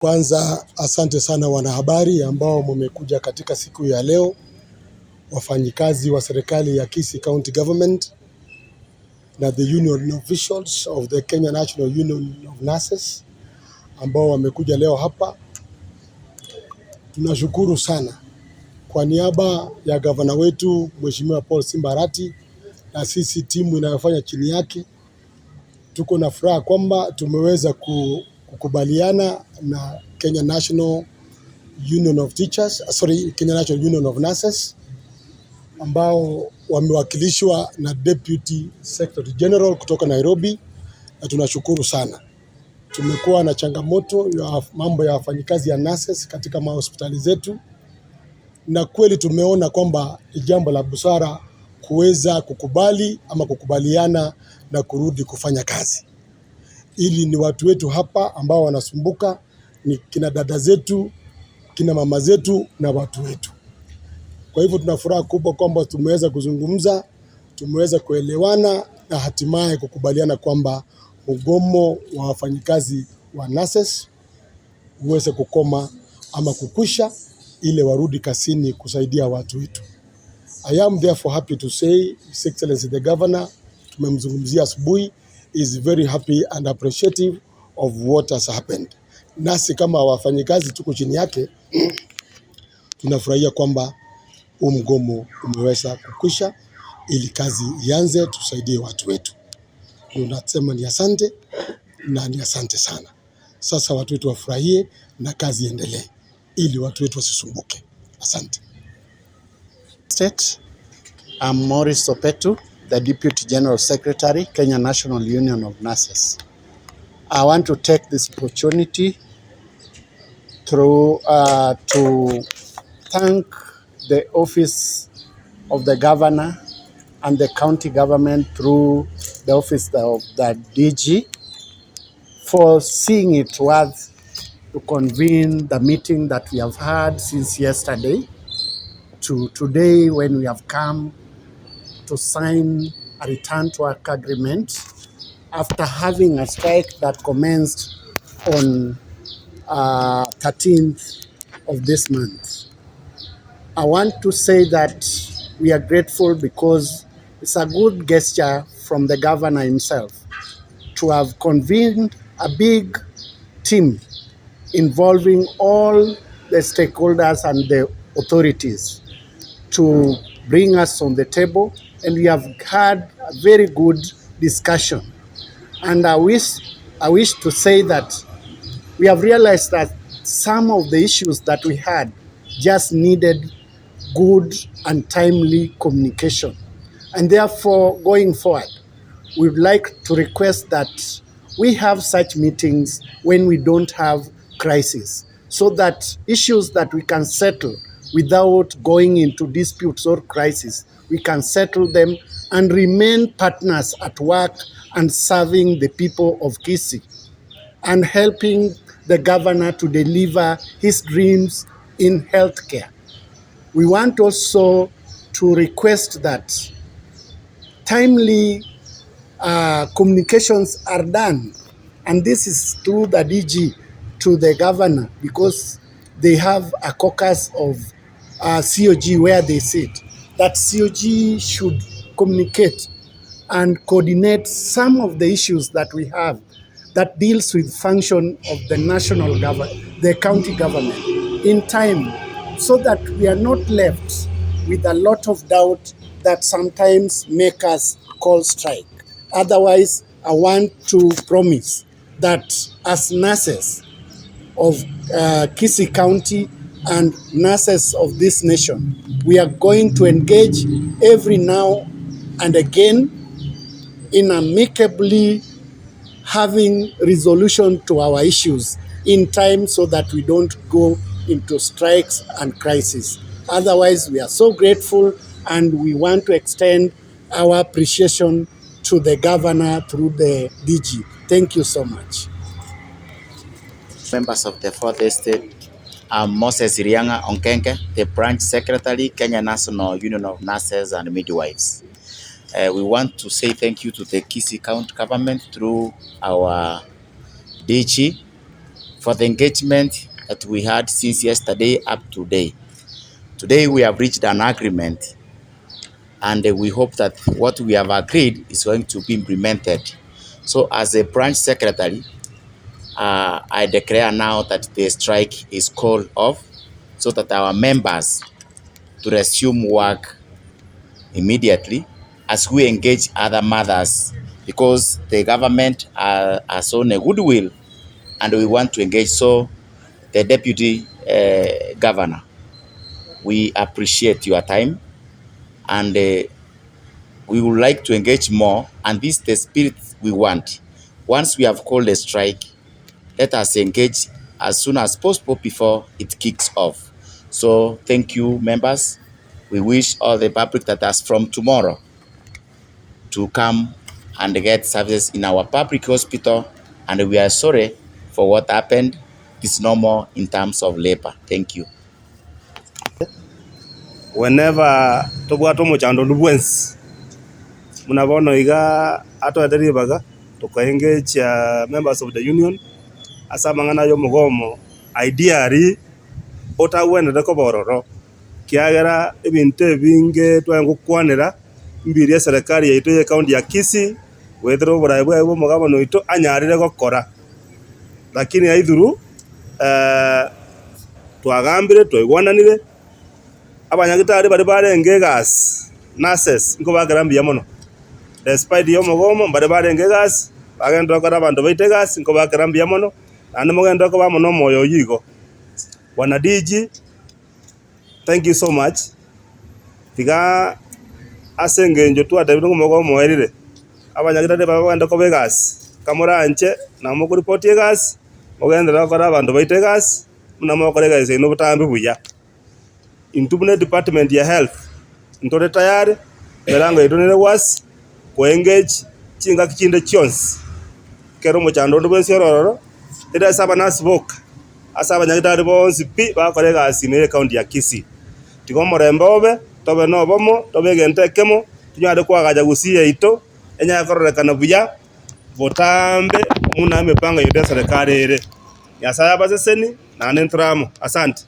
Kwanza asante sana wanahabari ambao mmekuja katika siku ya leo, wafanyikazi wa serikali ya Kisii County Government na the union officials of the Kenya National Union of Nurses ambao wamekuja leo hapa. Tunashukuru sana kwa niaba ya gavana wetu Mheshimiwa Paul Simba Arati na sisi timu inayofanya chini yake, tuko na furaha kwamba tumeweza kukubaliana na Kenya National Union of Teachers, sorry, Kenya National Union of Nurses ambao wamewakilishwa na Deputy Secretary General kutoka Nairobi, na tunashukuru sana. Tumekuwa na changamoto ya mambo ya wafanyikazi ya nurses katika mahospitali zetu, na kweli tumeona kwamba ni jambo la busara kuweza kukubali ama kukubaliana na kurudi kufanya kazi. Ili ni watu wetu hapa ambao wanasumbuka, ni kina dada zetu, kina mama zetu na watu wetu. Kwa hivyo tuna furaha kubwa kwamba tumeweza kuzungumza, tumeweza kuelewana na hatimaye kukubaliana kwamba mgomo wa wafanyikazi wa nurses uweze kukoma ama kukwisha, ili warudi kazini kusaidia watu wetu. I am therefore happy to say His Excellency the Governor, tumemzungumzia asubuhi, is very happy and appreciative of what has happened. Nasi kama wafanyikazi tuko chini yake, tunafurahia kwamba huu mgomo umeweza kukwisha ili kazi ianze, tusaidie watu wetu. Tunasema ni asante na ni asante sana. Sasa watu wetu wafurahie na kazi iendelee ili watu wetu wasisumbuke. Asante. State. I'm Maurice Opetu, the Deputy General Secretary, Kenya National Union of Nurses. I want to take this opportunity to thank the office of the governor and the county government through the office of the DG for seeing it worth to convene the meeting that we have had since yesterday to today, when we have come to sign a return to work agreement after having a strike that commenced on 13th of this month. I want to say that we are grateful because it's a good gesture from the governor himself to have convened a big team involving all the stakeholders and the authorities to bring us on the table, and we have had a very good discussion. And I wish to say that we have realized that some of the issues that we had just needed good and timely communication. And therefore, going forward, we would like to request that we have such meetings when we don't have crisis, so that issues that we can settle without going into disputes or crisis, we can settle them and remain partners at work and serving the people of Kisii and helping the governor to deliver his dreams in healthcare. We want also to request that timely communications are done, and this is through the DG to the governor, because they have a caucus of COG where they sit. That COG should communicate and coordinate some of the issues that we have that deals with function of the national government, the county government, in time, so that we are not left with a lot of doubt that sometimes make us call strike. Otherwise, I want to promise that as nurses of Kisii County and nurses of this nation, we are going to engage every now and again in amicably having resolution to our issues in time so that we don't go into strikes and crisis. Otherwise, we are so grateful and we want to extend our appreciation to the governor through the DG. Thank you so much. Members of the Fourth Estate, I'm Moses Irianga Onkenke, the Branch Secretary, Kenya National Union of Nurses and Midwives. We want to say thank you to the Kisii County Government through our DG for the engagement that we had since yesterday up to today. Today we have reached an agreement, and we hope that what we have agreed is going to be implemented. So as a branch secretary, I declare now that the strike is called off so that our members to resume work immediately as we engage other mothers, because the government are shown a goodwill and we want to engage. So the deputy governor, we appreciate your time, and we would like to engage more, and this is the spirit we want. Once we have called a strike, let us engage as soon as possible before it kicks off. So thank you, members. We wish all the public that has from tomorrow to come and get services in our public hospital, and we are sorry for what happened. It's no more in terms of labor. Thank you. Whenever tobwate omochando onde bwensi, buna bono iga atoete ribaga, tokaengage members of the union ase amang'ana ya omogomo, ideally otagwenerete koba ororo, kiagera ebinto ebinge twaye gokwanera mbiri eserikari yaito ya ecounty ya Kisii, gwetera oborai bwaye bwa omogabana oito anyarire gokora. Lakini aithuru twagambire twaigwananire abanyagitari bari barenge egasi nurses nkobakera mbuya mono despite ya omogomo mbare barenge egasi bagenda gokora abanto baito egasi nkobakera mbuya mono naende mogende koba amo na omoyo oywo igo. Bwana DG, thank you so much. Tiga ase eng'encho twatebire ng'a omogomo oerire abanyagitari bagenda koba egasi kamoranche nabo mokoripoti egasi mogenderere gokora abanto baito egasi buna mogokora egasi yaino botambe buya. Intwe buna edepartment ya health ntore tayari emerango yaito nere wasi koengage chingaki chinde chionsi ekero omochando onde bwensi ore ororo ere ase abanasi boka ase abanyagitari bonsi pi bagokora egasi ime ya ecounty ya Kisii. Tiga omorembe obe tobe na obomo tobe egento ekemo tonyare koagacha gusii yaito enyare kororekana buya botambe buna emipango yaito ya eserekari ere. Nyasaye abaseseni naende ntore amo, asante.